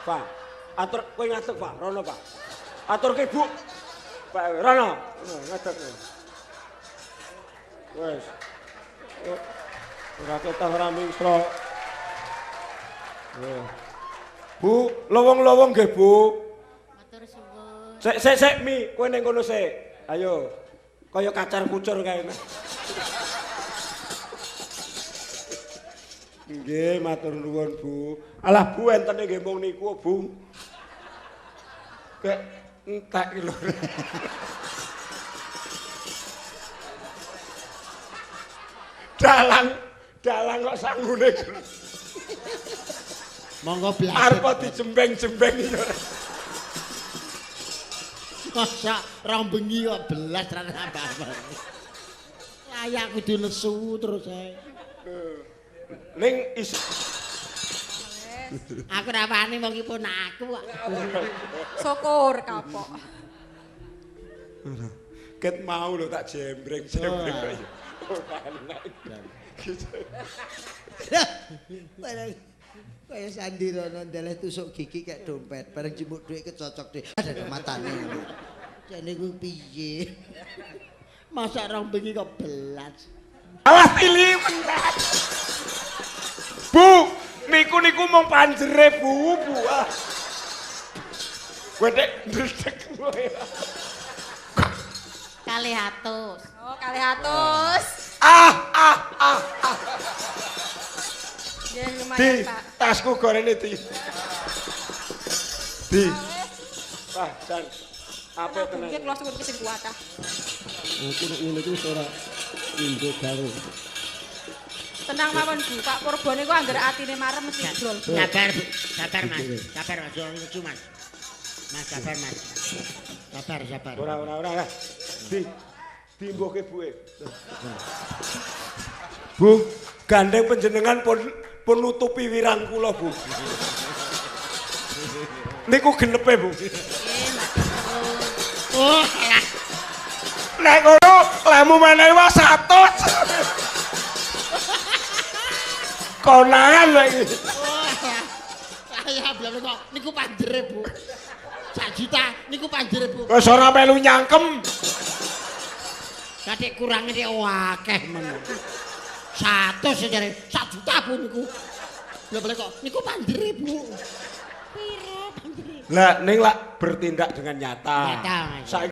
Pak, atur kowe ngadeg, Pak, rono, Pak. Aturke, Bu. Pak, rono. Ngadeg. Wes. Ora ketang ora mingsro. Bu, lowong-lowong nggih, Bu. Matur suwun. Sik sik sik Mi, kowe ning kono sik. Ayo. Kaya kacar kucur kae. Nggih, matur nuwun, Bu. Alah, Bu, entene nggih mung niku, Bu. Kek entek iki lho. Dalang, dalang kok sangune. Monggo belajar. Arep dijembeng-jembeng iki. Masa rong bengi kok belas ra apa-apa. Layak kudu nesu terus ae. Ning is Aku ora wani wong iki pun aku kok. Syukur kapok. Ket mau lho tak jembreng-jembreng kok ya. Ora enak. Bareng kaya Sandirono ndeleh tusuk gigi kayak dompet, bareng jemput dhuwit kecocok deh. Ada matane. Jane kuwi piye? Masa rong bengi kok belas. Awas tili menrat. Bu, niku niku mung panjere Bu, Bu. Ah. Kowe nek ndredeg kowe. Kalih atus. Oh, kalih atus. Ah ah ah. Nggih, lumayan, Di, Pak. tasku gorene di. Di. Wah, jan. Apik tenan. Nggih, kula suwun sing kuat ah. Aku nek ngene iki wis ora indo gawe. Tenang mawon, Bu. Pak Purbo niku anggere atine marem mesti brol. Sabar, Bu. Sabar, Mas. Sabar, Mas. Jangan lucu, Mas. Mas, sabar, Mas. Sabar, sabar. Ora ora ora. Di dimboke buke. Bu, gandeng panjenengan pun pun nutupi wirang kula, Bu. Niku genepe, Bu. Nggih, matur suwun. Oh, alah. Nek ngono, lemu menehi wae 100. Konangan lho iki. Oh, alah. Saya belum kok niku panjere, Bu. Sak juta niku panjere, Bu. Wis ora melu nyangkem. Katik kurange nek akeh men. 100 jare 1 juta Bu niku. Lho boleh kok niku panjere, Bu. Piro panjere? Lah ning lak bertindak dengan nyata. Nyata, Mas. Saiki